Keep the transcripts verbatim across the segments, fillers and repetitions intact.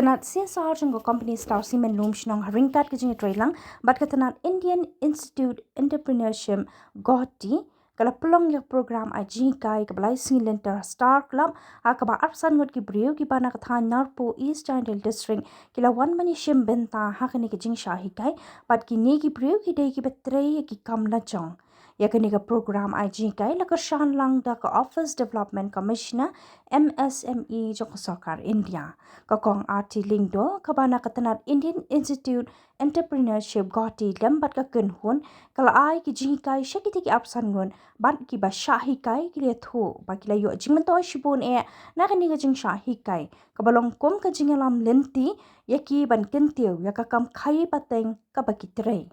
Tnat C S R jong ka company Star Cement Lumshnong ha ryngkat ka jingïatreilang bad ka tnat Indian Institute Entrepreneurship Guwahati ka la pynlong ïa ka program ai jinghikai kaba lai sngi lynter Star Club ha kaba arphew san ngut ki briew kiba na ka thaiñ Narpuh, East Jaintia Hills District ki la wan ban ïashim bynta ha kane ka jingshah hikai bad kine ki briew ki dei kiba trei ïa ki kam lajong. Ïa kane ka program ai jinghikai la kyrshan lang da ka Office Development Commissioner, M S M E, jong ka Sorkar India. Ka Kong Aarti Lyngdoh kaba na ka tnat Indian Institute Entrepreneurship Guwahati lem bad ka kynhun ka la ai ki jinghikai sha kitei ki arphew san ngut bad kiba shah hikai ki la ïathuh ba ki la ïoh jingmyntoi shibun eh na kane ka jingshah hikai kaba long kum ka jingïalam lynti ïa ki ban kyntiew ïa ka kam khaïi pateng kaba ki trei.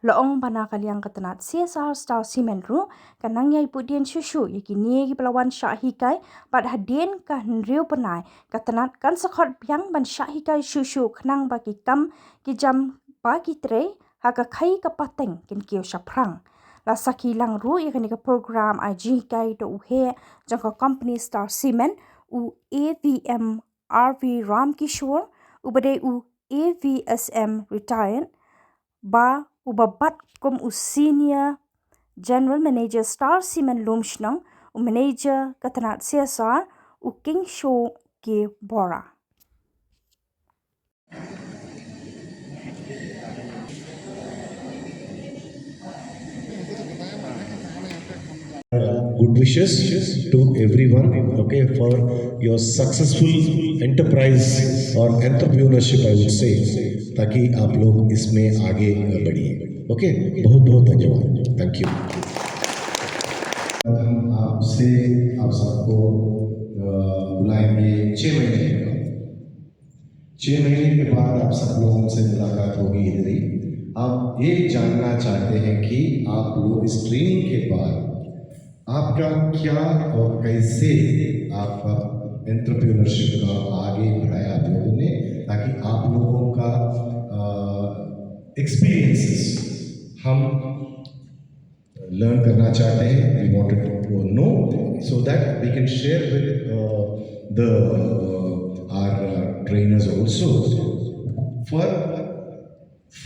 La ong ba na ka liang ka tnat C S R Star Cement ruh ka nang ïai buddien shuh shuh ïa kine kiba la wan shah hikai bad hadien ka hynriew bnai ka tnat kan sa khot biang ban shah hikai shuh shuh khnang ba ki kam ki jam ba ki trei ha ka khaïi ka pateng kin kiew shaphrang. La sakhi lang ruh ïa kane ka program ai jinghikai da u heh jong ka company Star Cement, u A V M R V Ramkishore, uba dei u A V S M retired, bad uba bat kum u Senior General Manager Star Cement Lumshnong, u Manager ka tnat C S R, u Kingshow K Bora. Good wishes to everyone, okay, for your successful enterprise or entrepreneurship, I would say, ताकि आप लोग इसमें आगे बढ़िए। ओके, बहुत बहुत धन्यवाद। Thank you. हम आपसे, आप सबको, अ, बुलाएंगे छः महीने के बाद। छः महीने के बाद आप सब लोगों से मुलाकात होगी इधर ही। आप ये जानना चाहते हैं कि आप लोग इस ट्रेनिंग के बाद आपका क्या और कैसे आपका एंटरप्रेन्योरशिप का आगे बढ़ाया आप लोगों ने, ताकि आप लोगों का एक्सपीरियंसेस हम लर्न करना चाहते हैं। We wanted to know so that we can share with the our trainers also for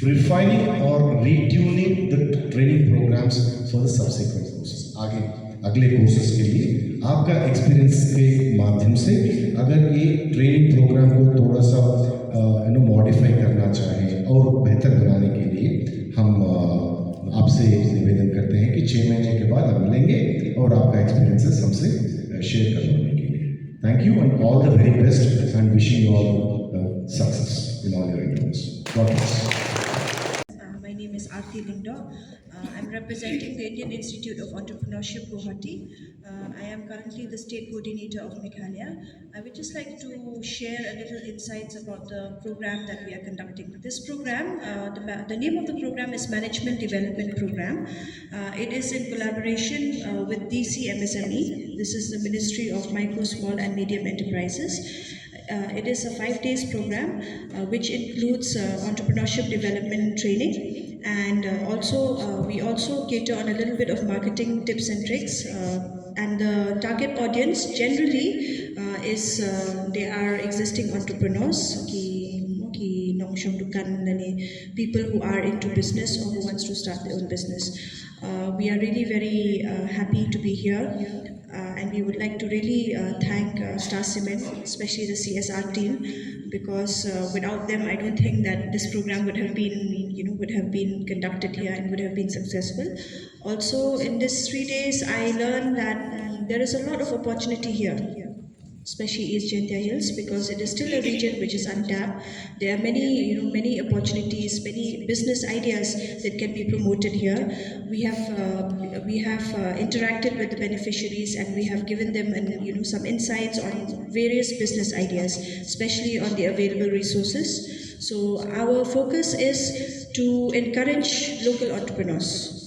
refining or retuning the training programs for the subsequent courses. आगे अगले कोर्सेज के लिए आपका एक्सपीरियंस के माध्यम से अगर ये ट्रेनिंग प्रोग्राम को थोड़ा सा यू नो मॉडिफाई करना चाहें और बेहतर बनाने के लिए हम आपसे निवेदन करते हैं कि छः महीने के बाद हम मिलेंगे और आपका एक्सपीरियंसेस हमसे शेयर करवाने के लिए। Thank you and all the very best and wishing you all success in all your endeavors. God bless. Uh, my name is Aarti Lyngdoh. Uh, I'm representing the Indian Institute of Entrepreneurship, Guwahati. Uh, I am currently the state coordinator of Meghalaya. I would just like to share a little insights about the program that we are conducting. This program, uh, the, the name of the program is Management Development Program. Uh, it is in collaboration uh, with D C M S M E. This is the Ministry of Micro, Small and Medium Enterprises. Uh, it is a five days program uh, which includes uh, entrepreneurship development training, and uh, also uh, we also cater on a little bit of marketing tips and tricks. Uh, and the target audience generally uh, is uh, they are existing entrepreneurs, ki ki nongshong dukan, lane people who are into business or who wants to start their own business. Uh, we are really very uh, happy to be here. Uh, and we would like to really uh, thank uh, Star Cement, especially the C S R team, because uh, without them, I don't think that this program would have been, you know, would have been conducted here and would have been successful. Also, in these three days, I learned that um, there is a lot of opportunity here, especially East Jaintia Hills, because it is still a region which is untapped. There are many, you know, many opportunities, many business ideas that can be promoted here. We have uh, we have uh, interacted with the beneficiaries, and we have given them, an, you know, some insights on various business ideas, especially on the available resources. So our focus is to encourage local entrepreneurs.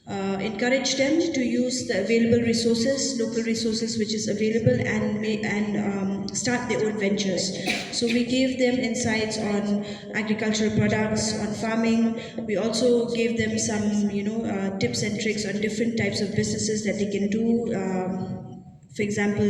Uh, encourage them to use the available resources, local resources which is available, and may, and um, start their own ventures. So we gave them insights on agricultural products, on farming. We also gave them some, you know, uh, tips and tricks on different types of businesses that they can do. Um, for example,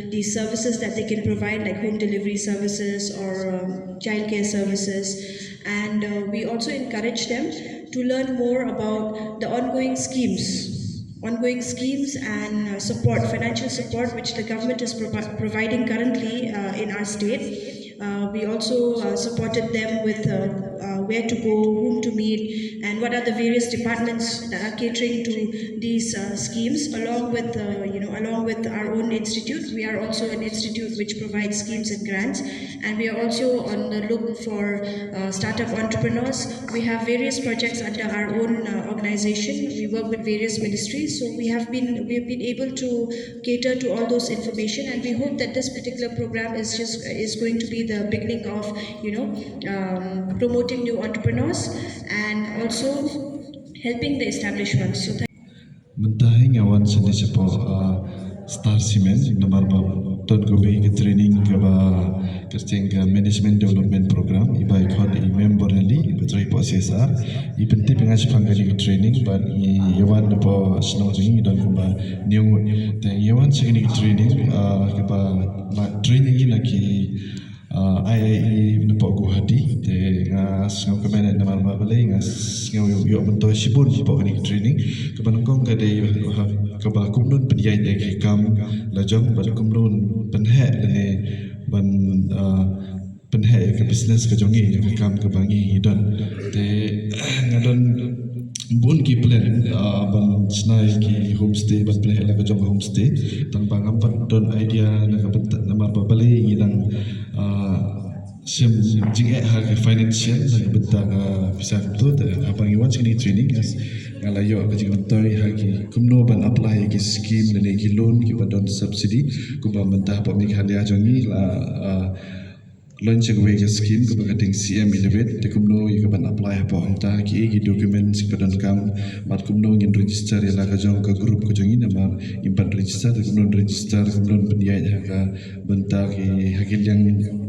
the services that they can provide, like home delivery services or um, childcare services. And uh, we also encourage them to learn more about the ongoing schemes, ongoing schemes and uh, support, financial support, which the government is provi- providing currently uh, in our state. Uh, we also uh, supported them with uh, uh, where to go, whom to meet, and what are the various departments that are catering to these uh, schemes, along with uh, you know, along with our own institute. We are also an institute which provides schemes and grants, and we are also on the look for uh, startup entrepreneurs. We have various projects under our own uh, organization. We work with various ministries, so we have been we have been able to cater to all those information, and we hope that this particular program is just is going to be the beginning of, you know, um, promoting new entrepreneurs and also helping the established ones. So thank Mynta hi nga wan sini shapoh uh, Star Cement namar ba don kawei ka training kaba kyrteng ka Management Development Program iba i khot i Mem Borelli iba trei poh C S R. I pyntip ïa nga shaphang kane ka training bad ngi ïa wan napoh shnong jong ngi don kumba hynñiew ngut. Te ngi ïa wan sha kane ka training uh, kaba training ïa na ki uh, I I E napoh Guwahati. Te nga sngew kmen namar ba balei nga sngew ïoh myntoi shibun napoh kane ka training. Kaba nyngkong ka dei kaba kumno pynïaid ïa ki kam la jong bad kumno pynheh lane ban uh, pynheh ïa ka business ka jong ngi ïa ka kam kaba ngi don. Te nga don bun ki plan uh, ban shna ïa ki homestay ban pynheh la ka jong homestay. Tang ba ngam pat don idea na ka bynta namar ba balei ngi dang uh, shem jingeh ha ka financial na ka bynta ka pisa kumto. Te haba ngi wan sha kane training nga la ïoh ka jingmyntoi ha ki kumno ban apply ïa ki scheme lane ki loan kiba don subsidy. Kumba mynta hapoh Meghalaya jong ngi la uh, launch ïa kawei ka scheme kaba ka dei C M Elevate. Te kumno ïa kaban apply hapoh hangta, kiei ki documents kiba donkam bad kumno ngin register ïa la ka jong ka group ka jong ngi namar ngim pat register. Te kumno register, kumno pynïaid ha ka bynta ki ha ki liang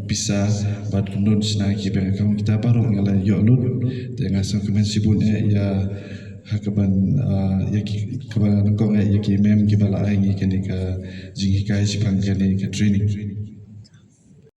pisa bad kumno shna ki bank account. Kita baroh nga la ïoh lut. Te nga sngewkmen shibun eh ïa ha kaban uh, ïa ki kaba nyngkong eh ïa ki mem kiba la ai ngi kane ka jinghikai shaphang kane ka training.